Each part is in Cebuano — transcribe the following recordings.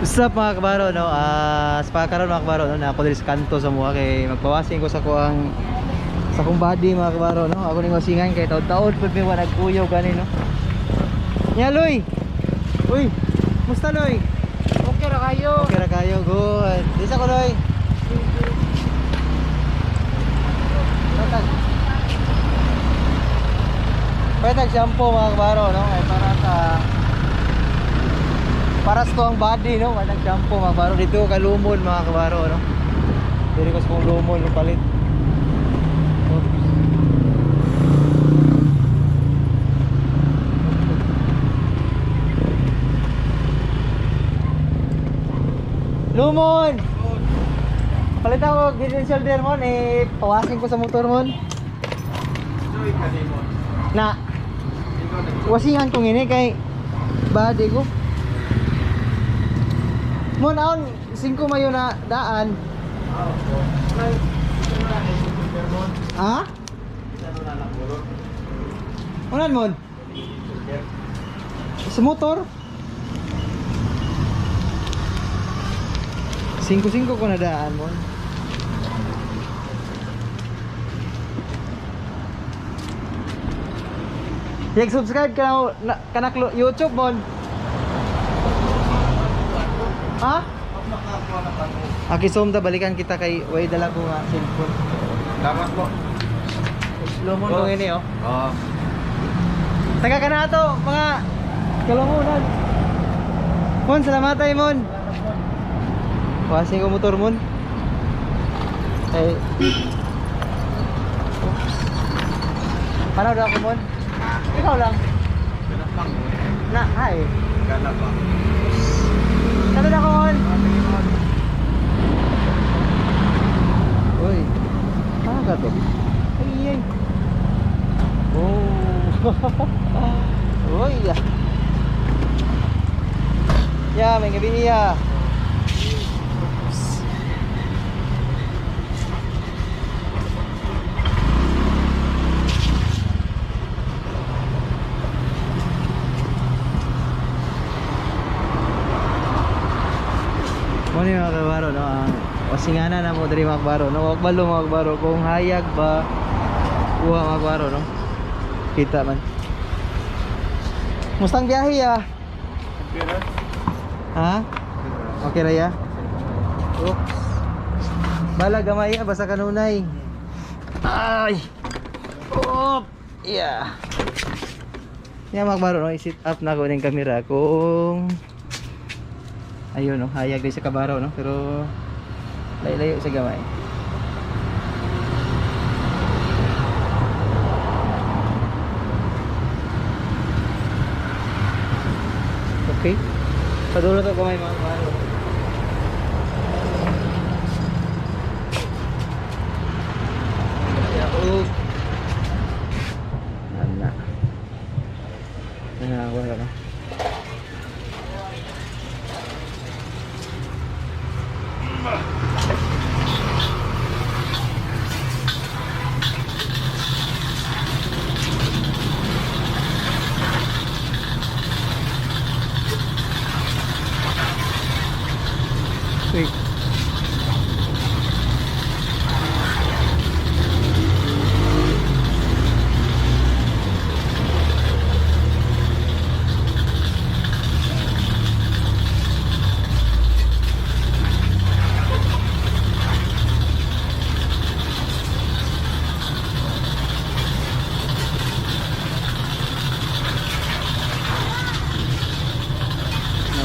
What's up, mga kabaro, no? Ah, sa pagkaroon, mga kabaro, no, na ako diri sa kanto sa mua kay magpawasing ko sa kuang sa akong body, mga kabaro, no. Ako ning wasingan kay taod-taod pud mi wa nagkuyaw gani, no. Nya, Loy. Uy, musta, Loy? Okay ra kayo. Okay ra kayo, good. Disa ko, Loy. Patag. Patag shampoo, mga kabaro, no? Ay para sa tuwang body, no? Walang shampoo, mga kabaro. Dito ko kalumon, mga kabaro, no? Dito ko sa kong lumon, no, palit. Oops. Lumon! Palit ako, head and shoulder mon, eh, pawasin ko sa motor mon. Na, wasingan kong ini kay body ko. Mon, aon, 5 Mayo na daan. Ha? Unan mon? Sa motor? 5-5 ko na daan mon. Like subscribe ka na, kanak YouTube mon. Ha? Aki som ta balikan kita kay way dala ko nga cellphone. Salamat po. Lumon oh. Ini oh. Oo. Taga ka na ato, mga kalungunan. Mon, salamat ay mon. Wasing ko motor mon. Ay. Oops. Paano daw ako mon? Ikaw lang. Ganap lang. Na, hi. Ganap ba? Sabi na ako mon. Uy. Paano ka to? Ay, ay. Oh. Uy. Ah. Ya, may gabi niya. Oops. Mo ni mga kabaro, no, ang wasingana na mo diri, mga kabaro, no. Wag balo, mga kabaro, kung hayag ba kuha, mga kabaro, no. Kita man. Mustang biyahe ah? Ha? Okay ra ya? Oops. Bala gamay ah, basta kanunay. Ay. Oop. Yeah. Yeah, mga kabaro, no, i-sit up na ko ning camera kung ayun, no, hayag din sa kabaro, no, pero layo-layo sa gamay. Okay. Padulo to gamay, mga kabaro. Oh. Ana. Ana, wala na. Wait. No.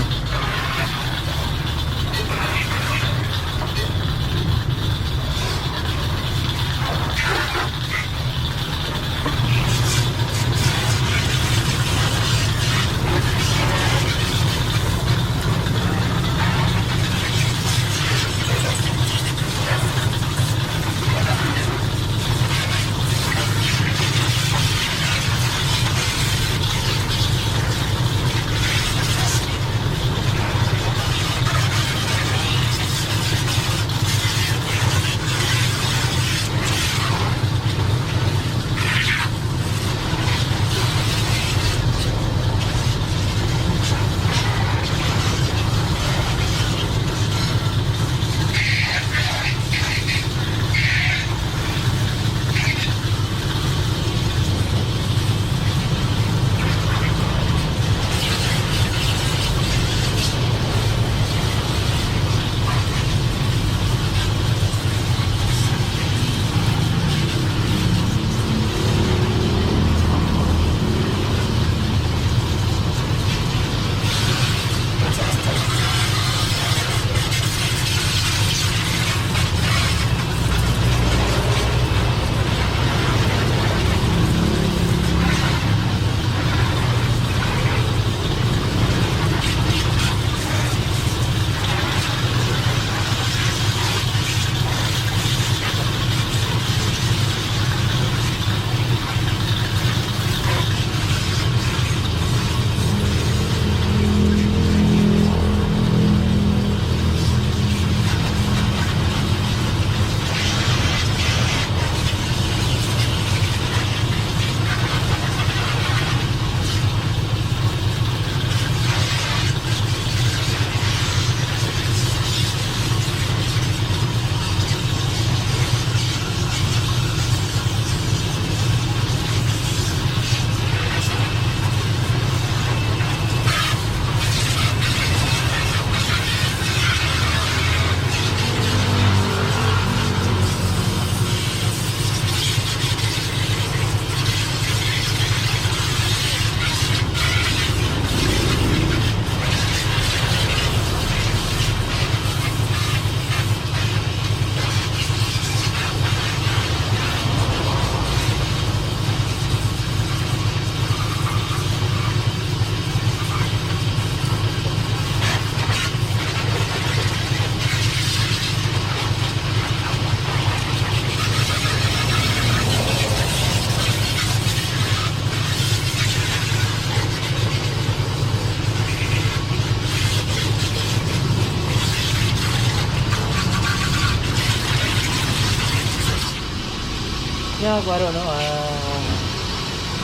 Mga kabaro, no?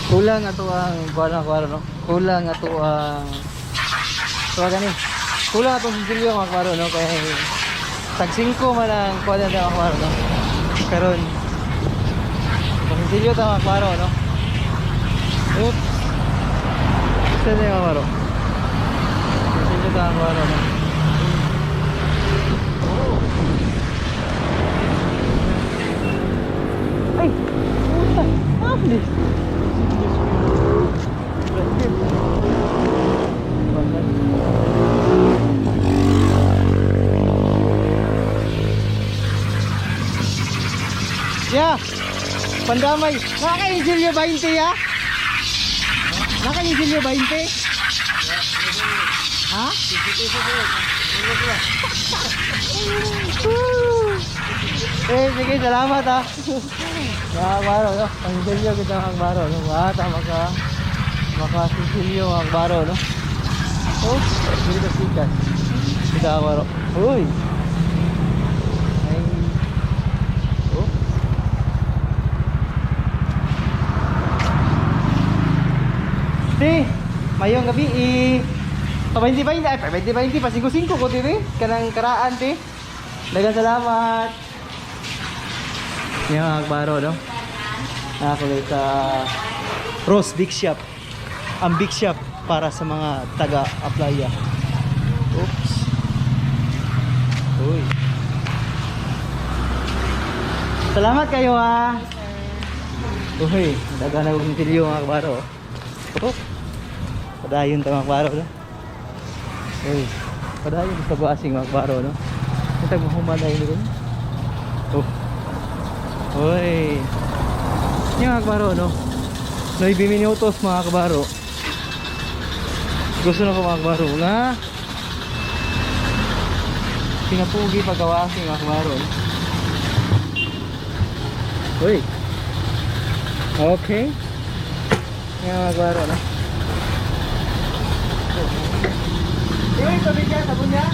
Kulang ato ang kuan, mga kabaro, no? Kulang ato ang tuwa gani. Kulang atong sisilyo, mga kabaro, no? Kaya tag 5 man ang kuan na, mga kabaro, no? Karon sisilyo ta, mga kabaro, no? Oops. Saan na yung mga kabaro? Sisilyo ta, mga kabaro, no? Oh. Ay! Puta! Ah, please! Yeah! Pandamay! Nakainsilyo 20 ya? Nakainsilyo 20? Ha? Woo! Eh, sige, salamat ha. Mga kabaro, no? Pangsilyo kita, mga kabaro, no? Bata, maka sisilyo, mga kabaro, no? Oh, dito ka sikas. Kita, kabaro. Uy! Ay. Oh. Ti, mayong gabi eh. Pa 20 20 ay pa 20 20 pa 5 5 ko ti kanang karaan ti. Daghang salamat. Yan, mga kabaro, no? Nakakulit sa Rose Big Shop. Ang big shop para sa mga taga-applya. Oops. Uy. Salamat kayo ha. Uy, daga na kong silyo, mga kabaro. Oh. Padayon ta, mga kabaro, no? Uy, padayon sa pag-asing, mga kabaro, no? Ito mo humanay rin. Oh. Uy. Yung mga kabaro, no? 9 minutos, mga kabaro. Gusto na ko, mga kabaro, nga pinapugi pagkawasi, mga kabaro, no? Uy. Okay. Yung mga kabaro, no? Uy, tabi ka, sabon niya.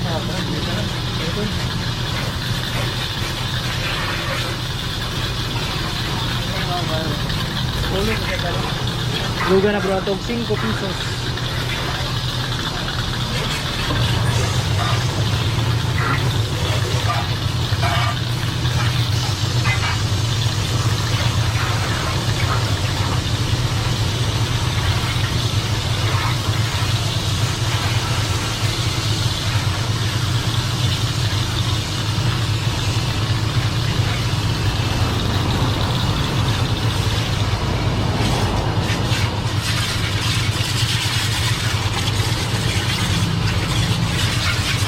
Ah, tara, dito na. Dito. Luga na bro, atog 5 pesos.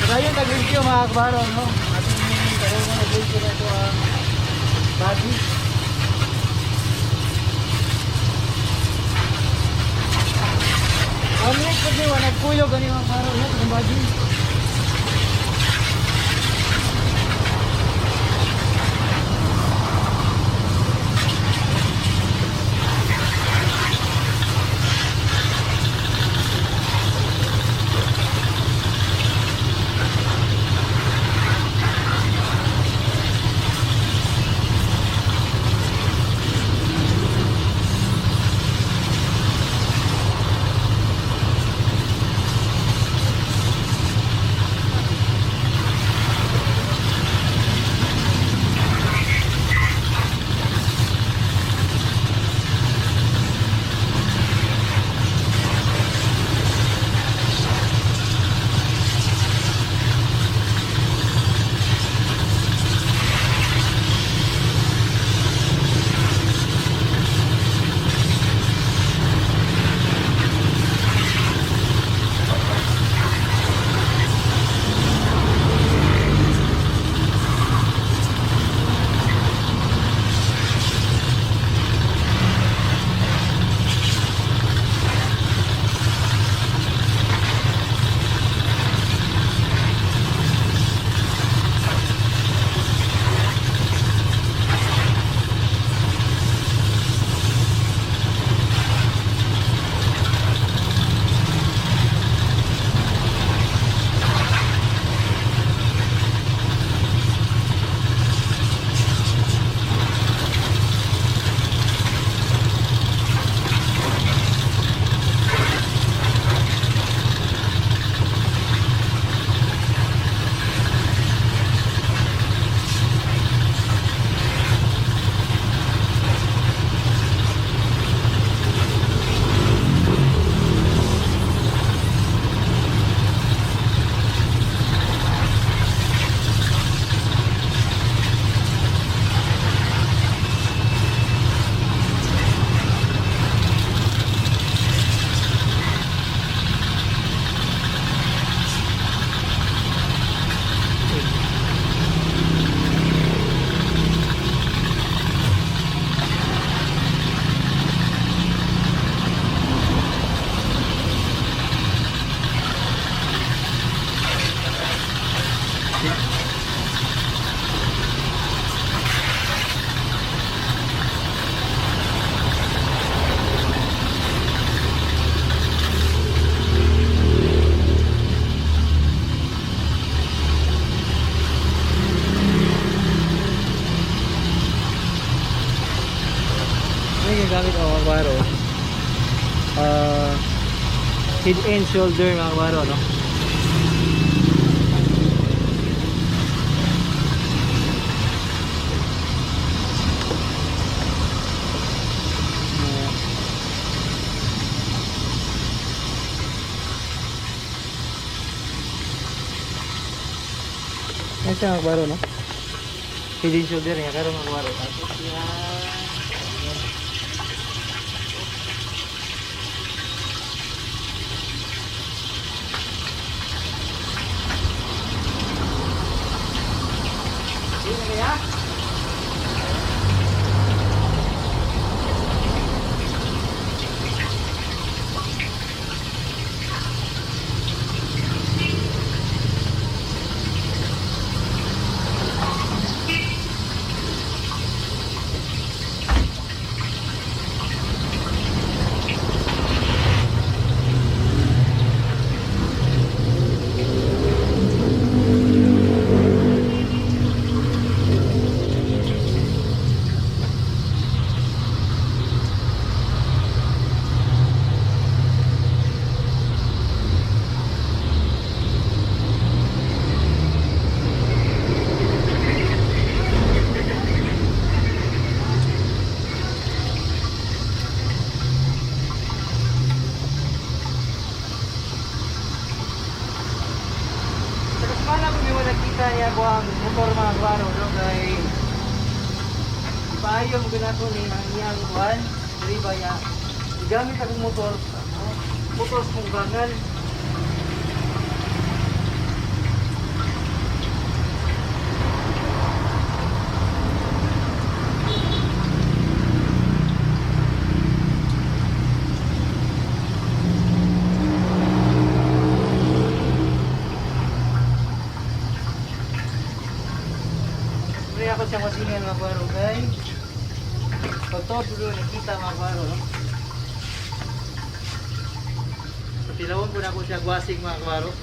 So ayun, tag-review, mga kabaro, no? Ating karoon na nag-review na ito ang body. One week po niya, nagkuyog gani, mga kabaro, no? Itong body. Head and shoulder, mga kabaro, no? Yan siya, mga kabaro, no? Head and shoulder niya, karon, mga kabaro. Tapos yan. Yan. Sige na kaya? Sa kasmana kung yung nakita niya ko ang motor, mga kabaro, no? Kay ipaayo mo ginako ni ang iyang kuhan, dili ba niya gigamit akong motor, motor sa kong gangan. Pre ako siyang masingan, mga kabaro, kay pagtuod ko doon nakita, mga kabaro, no? Sa tilawon ko na ako siya gwasing, mga kabaro.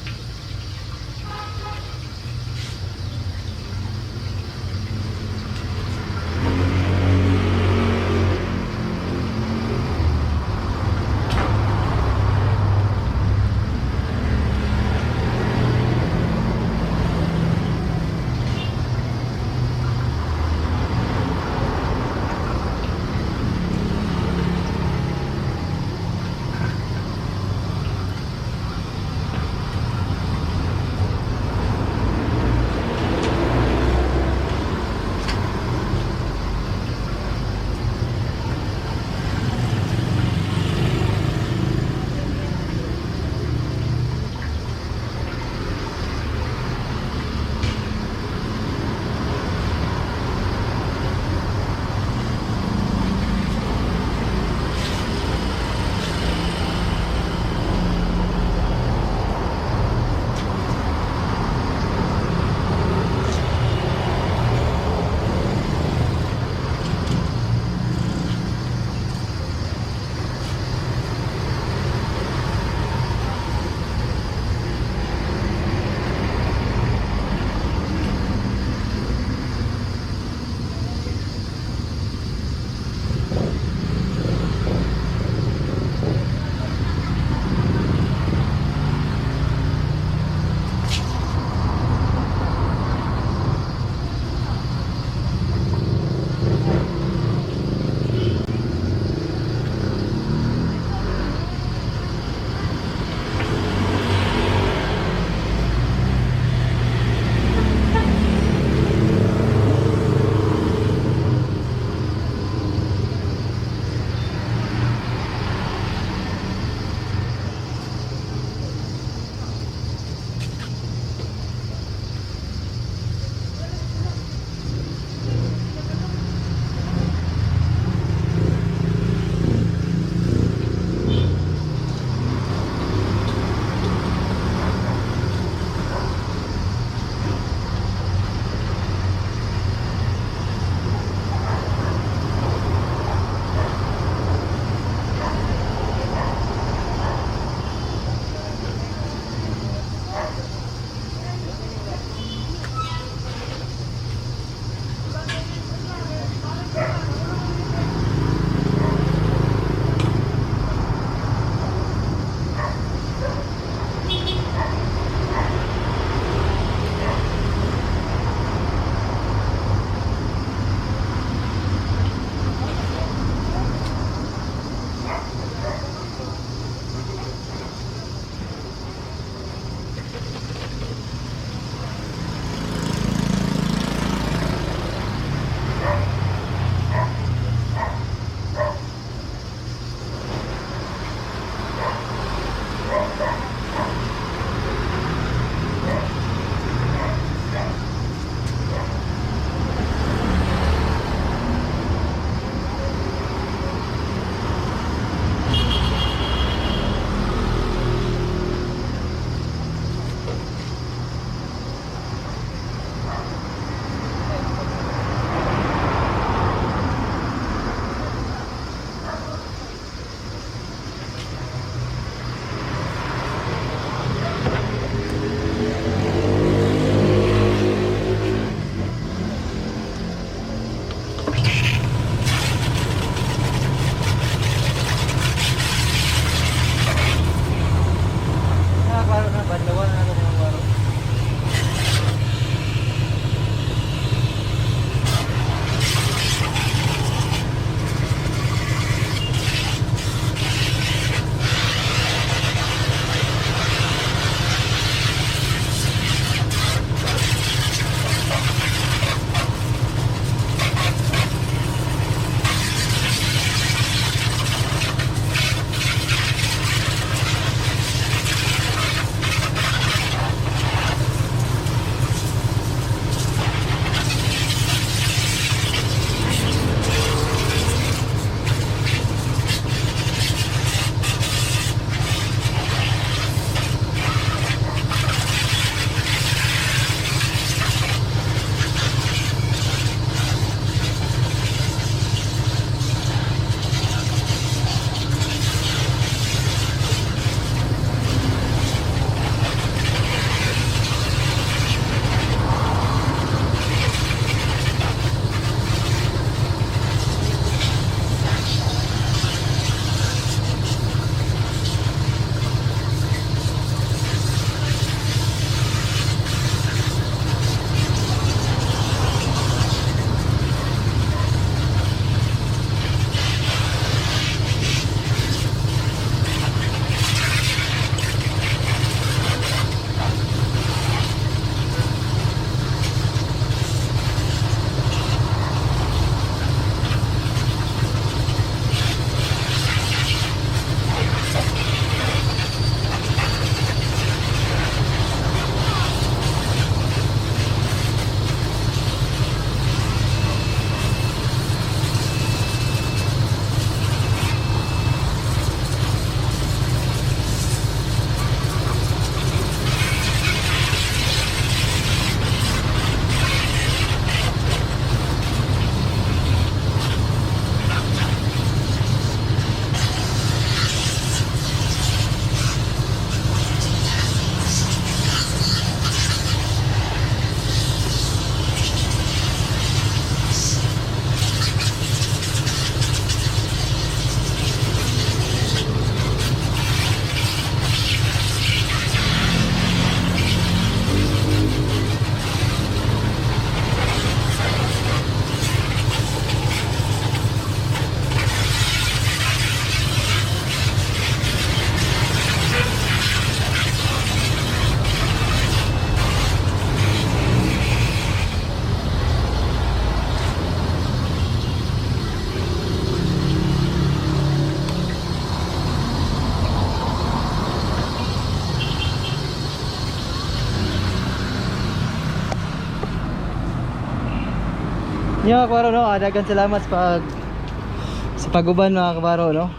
Yo, mga kabaro, no? Daghang salamat sa pag-uban, mga kabaro, no?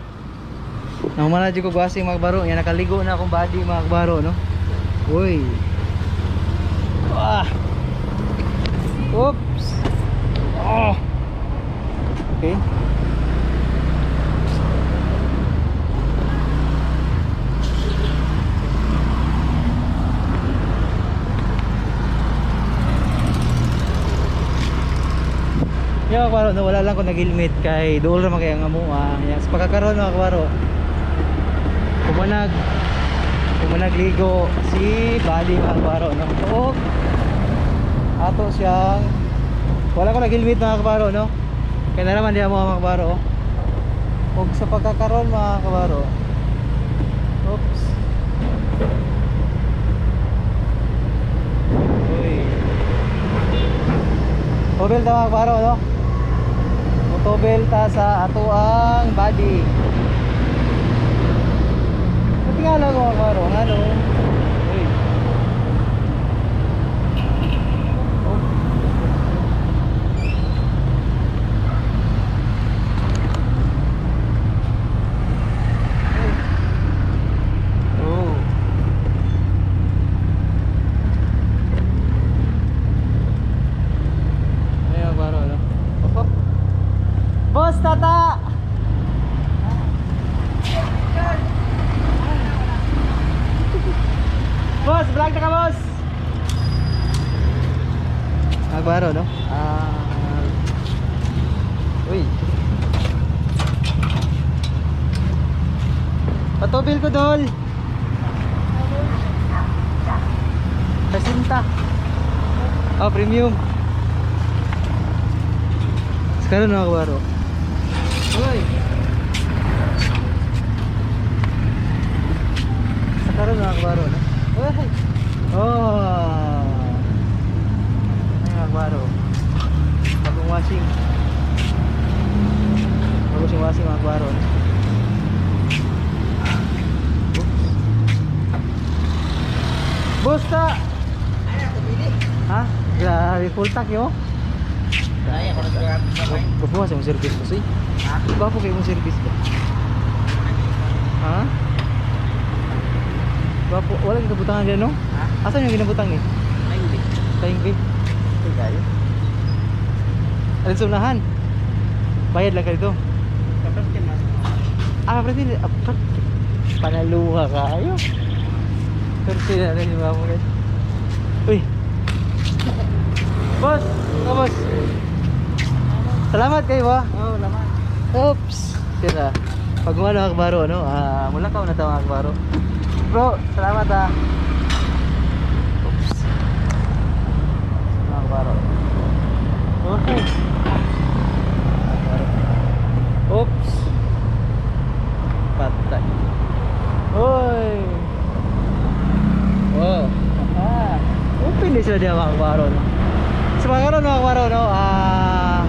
Nahuman na dyan ko gwasing, mga kabaro. Yan, nakaligo na akong body, mga kabaro, no? Uy. Ah. Oops. Oh. Okay. Yo, mga kabaro, no, wala lang ko nag-helmet kay dool ra man kay ang amoa. Yan, sa pagkakaroon, mga kabaro. Kumanag kumanag ligo si Bali, mga kabaro, no. Oo. Ato siyang wala ko nag-helmet, mga kabaro, no. Kaya na naman diha mo, mga kabaro. Oh. Ug sa pagkakaroon, mga kabaro. Oops. Uy. Tubel ta, mga kabaro, no? Mutubel ta sa ato ang body. Buti nga lang, mga kabaro, ang ano. Uy. Oh. Uy. Oh. Ayun, mga kabaro, ano? Opo. Boss Tata! Boss, vlog na ka, boss! Mga kabaro, no? Ah. Uy. Patubil ko, dol. Kasinta. Oh, premium. Sekarang mga kabaro. Uy. Sekarang mga kabaro, no? Uy. Oh. Ay, mga kabaro. Bagong washing. Bagong siyang washing, mga kabaro, no? Oops. Busta! Ha? Grabe, full tank yo. Ay, ako nagkakamit sa may. Gwapo sa imong service ko, eh. Ha? Gwapo kay imong service ba? Ha? Gwapo, wala kang kabutangan dyan, no? Ha? Asan yung ginabutang ni? Ay, hindi. Tayong B. Ito kayo. Alin sa unahan? Bayad lang ka dito. Tapos ka na. Ah, pre, ah, pre, panaluha kayo. Pero sila na si mamo, guys. Uy. Boss, oh, boss. Salamat kayo ba? Oo, laman. Oops. Sira. Pag mga kabaro, no? Ah, mula ka na mga kabaro. Bro, salamat ah. Oops. Mga kabaro. Okay. Mga kabaro. Oops. Patay. Oy. Wow. Ah. Open din sila diyan, mga kabaro, no? Sa mga karon, mga kabaro, no? Ah.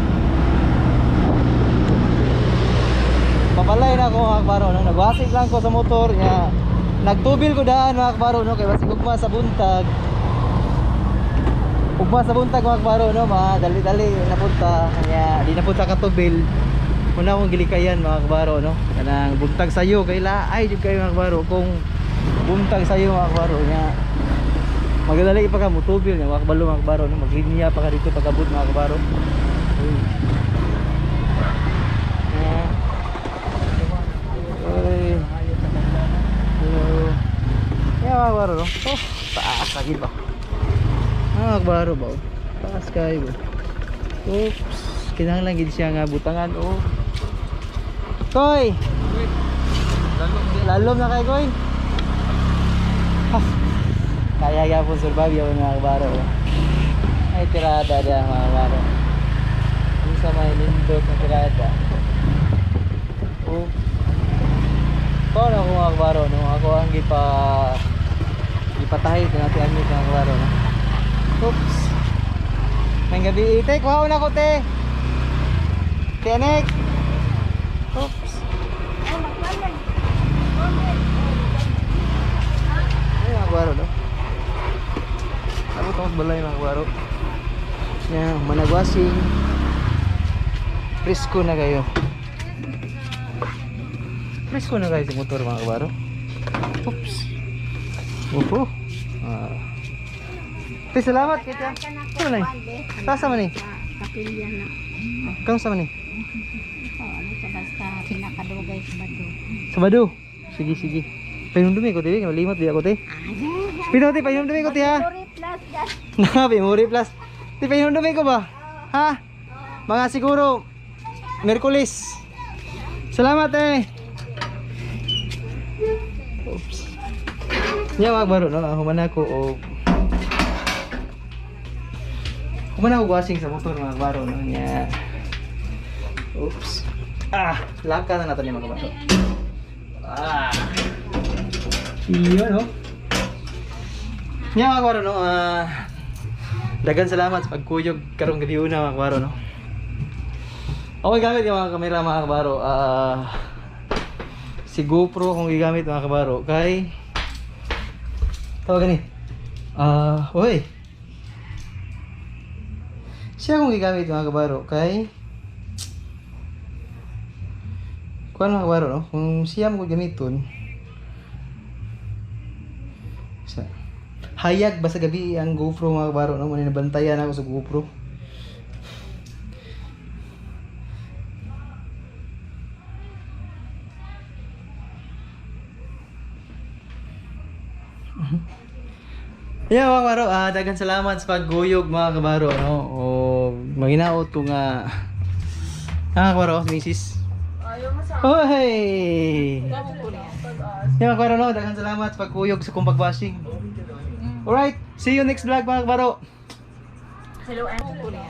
Papalay na ako, mga kabaro, no? Nagwasig lang ko sa motor niya. Nagtubil ko daan, mga kabaro, no? Kay basig ugma sa buntag. Ugma sa buntag, mga kabaro, no? Mga dali-dali napunta kanya di napunta katubil. Muna akong gilikayan, mga kabaro, no? Kanang buntag sayo kay laay jud kayo, mga kabaro, kung buntag sayo, mga kabaro, niya. Magadali pa ka mutubil niya, mga kabalo, mga kabaro, no? Maglinya pa ka dito pagabot, mga kabaro. Uy. Yeah. Uy. Hello. Yeah, mga kabaro, no? Oh, taas lagi ba? Ah, mga kabaro ba? Oh. Taas kayo ba? Oops. Kinahanglan gid siya nga butangan, oh. Koy! Lalom na kay Koy. Ha. Kaya gyapon survive yung mga kabaro, oh. Ay, tirada diya, mga kabaro. Kung sa may nindot na tirada. Oh. Paano ako, mga kabaro, no? Ako ang gipatahi sa natin ang mga kabaro, no? Oops. May gabi, te, kuha na ko, te. Tianek. Oops. Ay, mga kabaro, no? Abot ako sa balay, mga kabaro. Yan, managwasing. Presko na kayo. Presko na kayo sa motor, mga kabaro. Oops. Opo. Ah. Te, salamat kita. Ano na? Tasa man eh. Kapilya na. Kamusta man eh? Ito, ano sa basta pinakadugay sa bado. Sabado. Sige, sige. Pahinumdumi ko, te. Malimot di ako, te. Ah, Pino, te, pahinumdumi ko, te, ha? Sorry, plus, guys. Na, Memory plus. Te, pahinumdumi ko ba? Ha? Mga siguro, Merkulis. Salamat, eh. Oops. Nya, mga baro, no? Human ako, o... Human ako washing sa motor, mga baro, no? Nya. Oops. Ah, laka na natin yung mga baro. Ah. Iyon, no? Nya, mga baro, no? Ah... Dagan salamat sa pagkuyog karong gabi una, mga kabaro, no. Okay, gamit yung mga kamera, mga kabaro. Ah, si GoPro akong gigamit, mga kabaro, kay tawag gani. Ah, oy. Siya akong gigamit, mga kabaro, kay kuan, mga kabaro, no. Kung siya mo gamiton sa hayag ba sa gabi ang GoPro, mga kabaro, no, muna nabantayan ako sa GoPro. Yeah, mga kabaro, ah, daghang salamat sa pagguyog, mga kabaro, no. O maginaot ko nga ah, kabaro, misis. Hoy! Yeah, mga kabaro, no, daghang salamat sa pagkuyog sa kong pagwashing. Alright, see you next vlog, mga kabaro. Hello, Anthony.